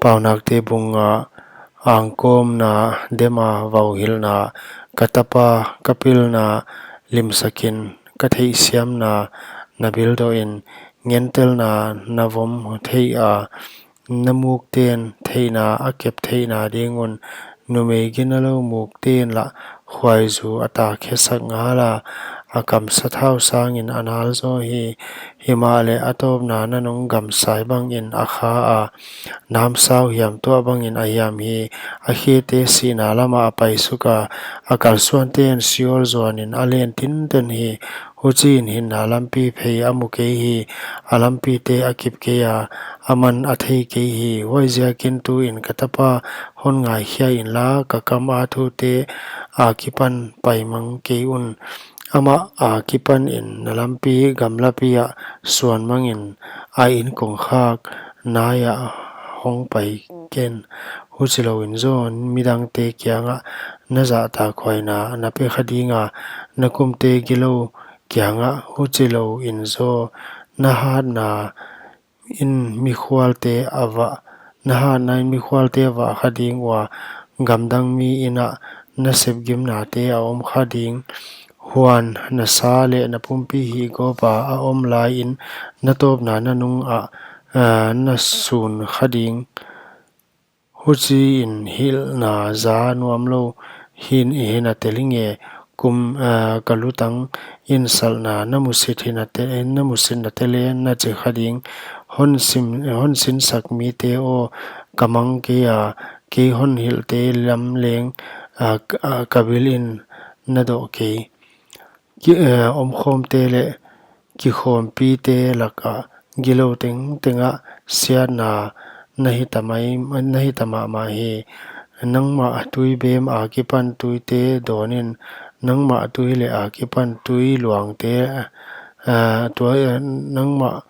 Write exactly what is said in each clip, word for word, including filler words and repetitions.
Paunakte bung nga. Angkawmna dema vauhilhna, ka tapa ka pilna limsakin, ka theihsiamna na bildohin, ngentelna na vom thei a, na mukten theihna a kep theihna ding un, numei ginalou mukten lah khuaizu a takkhiasak ngala, a kam sathau sangin a nalzaw hi. Himahleh a tawpna nanung gamsai bangin a kha a, namsau hiam tuah bangin a hiam hi. A khete sihna lama a paisuk a, a kalsuanten Sheol zuanin a len tinten hi. Huchiin hinna lampi phei a mu kei hi, a lampite a kip kei a, aman a thei kei hi. Huaiziakin tuin ka tapa, hon ngaikhia inla, ka kama thute akipan paimang kei un. Amah akipanin na lampi gamlapi ah suanmangin, a inkongkhak nai ah hongpai ken. Huchilouin zaw midangte kiangah na zahtakhuaina na pe kha dinga, na kumte gilou kiangah huchilouin zaw na hatna in mikhualte a vah, na hatna in mikhualte a vah kha ding ua, gamdang mi in ah na sepgimnate a om kha ding. Huan na sa leh na pumpi hihgawpa a om laiin na tawpna nanung ah, ah, na sun kha ding. Huchiin hilhna za nuamlou hin, hinatel inge, kum, ah, ka lutang in salhna na musit hinatel, na musit natel e na chi kha ding. Hon sim, hon sinsak mite aw, ka mang kei a, kei hon hilhte lam leng, ah, k-, ah, ka bilin na doh kei. Ki, eh, omkhawmte leh kikhawmpite lakah gilou tengtengah siatna na hi ta mai, na hi ta mahmah hi. Nangmah tuibem akipan tuite dawnin, nangmah tui leh akipan tui luangte, eh, tua, eh, nangmah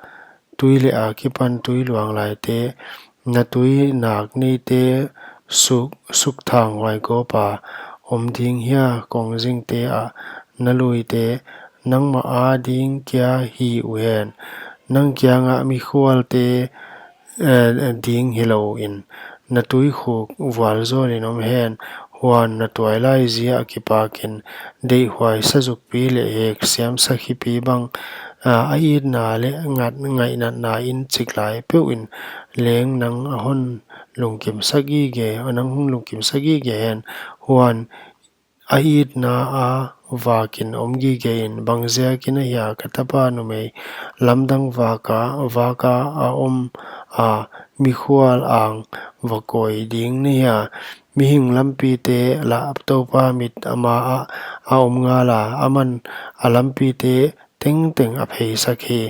tui leh akipan tui luang laite, na tui nak neite suk, sukthanghuai gawpa om ding hia, kongzingte ah na luite, nangmah ading kia hi uhen. Nang kiangah mikhualte, eh, ding hilouin, na tuikhuk vualzawlin om hen. Huan na tuailai zia akipakin, deihhuai sazukpi leh hek siam sakhipi bang, ah, a itna leh ngat ngaihnatna in chiklai peuhin leng nang a hon lungkimsak gige, nang hon lungkimsak gige hen. Huan a itna a vakin om gigein, bangziakin ahia ka tapa numei lamdang vaka, vaka a om a, mikhual ang va kawi ding na hia. Mihing lampite lah Toupa mit ama ah a om ngala, aman a lampite tengteng a pheisak hi.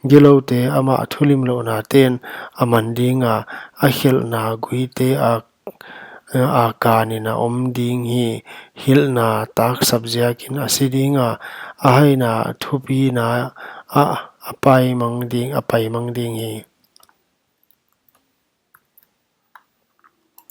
Giloute amah thulimlouhnaten a man dinga, a khelhna guite a, a kanin a om ding hi. Hilhna taksap ziakin a si dinga, a haina thupina ah a paimang ding, a paimang ding hi.